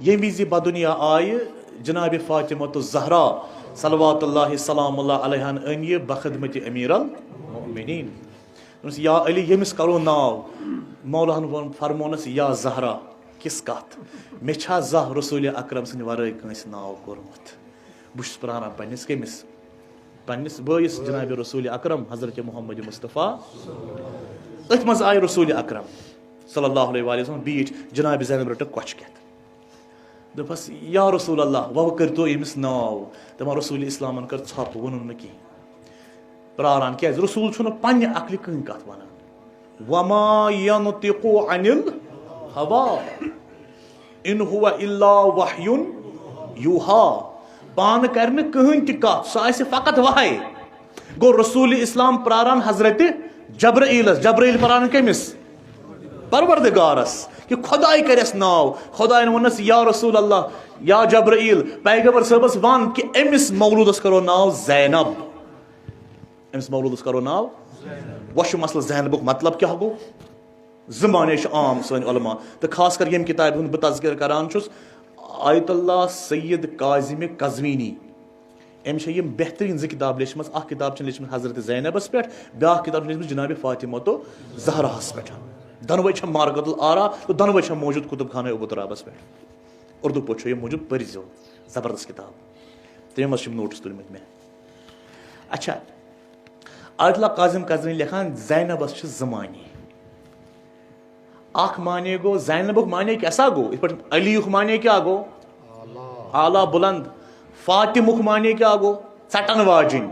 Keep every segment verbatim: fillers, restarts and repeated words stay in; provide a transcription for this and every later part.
ییٚمہِ وِزِ بدُنیا آیہِ، جناب فاطمہ الزہرا صلوات اللہ سلام اللہ علیہن أنۍ یہِ بخدمت امیر المؤمنین۔ دوٚپنس، یا علی، ییٚمِس کرو ناو؟ مولاہن ووٚن، فرمونس، یا زہرا، کِس کتھ؟ مےٚ چھا زانٛہہ رسول اکرم سٕنٛدِ ورٲے کٲنٛسہِ ناو کوٚرمُت؟ بہٕ چھُس پراران پننِس کٔمِس؟ پننِس بٲیِس جناب رسول اکرم حضرت محمد مصطفیٰ۔ أتھۍ منٛز آیہِ رسول اکرم صلی اللہ علیہ وآلہ وسلم بیٖٹھۍ، جناب زینب رٔٹٕکھ کۄچھِ کٮ۪تھ۔ دوٚپہَس، یا رسول اللہ، وۄنۍ کٔرۍتو أمِس ناو۔ دَپان، رسول اسلامن کٔر ژھۄپہٕ، ووٚنُن نہٕ کِہیٖنۍ۔ پراران، کیازِ؟ رسول چھُنہٕ پننہِ عقلہِ کٕہٕنۍ کتھ ونان۔ وما ينطق عن الهوى ان هو الا وحي يوحى۔ پانہٕ کرِ نہٕ کٕہٕنۍ تہِ کتھ، سُہ آسہِ فقط وحی۔ گوٚو رسول اسلام پراران حضرت جبرائیلس، جبرائیل پراران کٔمِس؟ پروردگارس، کہِ خداے کرٮ۪س ناو۔ خداین ووٚننس، یا رسول اللہ، یا جبرائیل، پیغمبر صٲبس ون کہِ أمِس مولودس کرو ناو زینب۔ أمِس مولودس کرو ناو۔ وۄنۍ چھُ مسلہٕ زینبُک مطلب کیٛاہ گوٚو؟ زٕ معنی چھِ عام سٲنۍ علماء، تہٕ خاص کر ییٚمہِ کتابہِ ہُنٛد بہٕ تذکرٕ کران چھُس، آیت اللہ سید کاظم قزوینی، أمۍ چھےٚ یِم بہترین زٕ کتاب لیچھمٕژ۔ اکھ کتاب چھےٚ لیچھمٕژ حضرت زینبس پٮ۪ٹھ، بیاکھ کتاب چھےٚ لیچھمٕژ جناب فاطمہ تو زہراہس پٮ۪ٹھ۔ دۄنوے چھےٚ معرکۃ الآراء تہٕ دۄنوے چھےٚ موجود کتب خانہ ابو ترابس پٮ۪ٹھ۔ اردو پٲٹھۍ چھُ یہِ موجود، پٔرۍزیو، زبردست کتاب۔ تَمہِ منٛز چھِ یِم notes تُلمٕتۍ مےٚ۔ اچھا، آیت اللہ کاظم قزوینی لیکھان، زینبس چھِ زٕ معنی۔ اکھ معنی گوٚو، زینبُک معنی کیٛاہ سا گوٚو؟ یِتھ پٲٹھۍ علیُک معنی کیٛاہ گوٚو؟ اعلیٰ بلند۔ فاطمُک معنی کیٛاہ گوٚو؟ ژٹن واجِنۍ،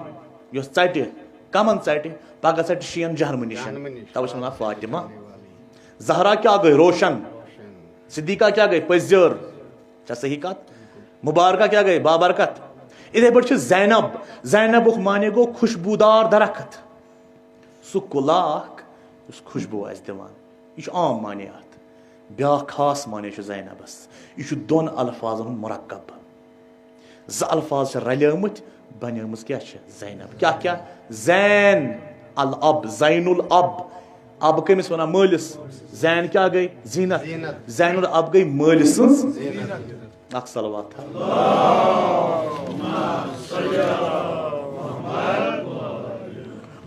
یۄس ژٹہِ۔ کمن ژٹہِ؟ پگاہ ژٹہِ شیٖن جہنمہٕ نِشن۔ جہنمہٕ نِشن۔ توے چھِ ونان فاطمہ۔ زہرا کیٛاہ گٔے؟ روشن۔ صدیقہ کیٛاہ گٔے؟ پٔزیٲر۔ چھا صحیح کتھ؟ مبارکہ کیٛاہ گٔے؟ بابرکت۔ اِتھے پٲٹھۍ چھِ زینب۔ زینبُک معنی گوٚو خوشبودار درخت۔ سُہ کُلاکھ یُس خوشبو آسہِ دِوان۔ یہِ چھُ عام معنی اتھ۔ بیاکھ خاص معنی چھُ زینبس۔ یہِ چھُ دۄن الفاظن ہُنٛد مرکب۔ زٕ الفاظ چھِ رلیمٕتۍ، بنیمٕژ کیٛاہ چھِ؟ زینب۔ کیٛاہ کیٛاہ؟ زین الاب، زین الاب۔ اب کٔمِس ونان؟ مٲلِس۔ زین کیٛاہ گٔے؟ زینت۔ زینت۔ زین الاب گٔے مٲلۍ سٕنٛز۔ زینت۔ اکھ صلوات۔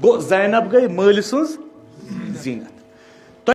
گوٚو زینب گٔے مٲلۍ سٕنٛز زینت۔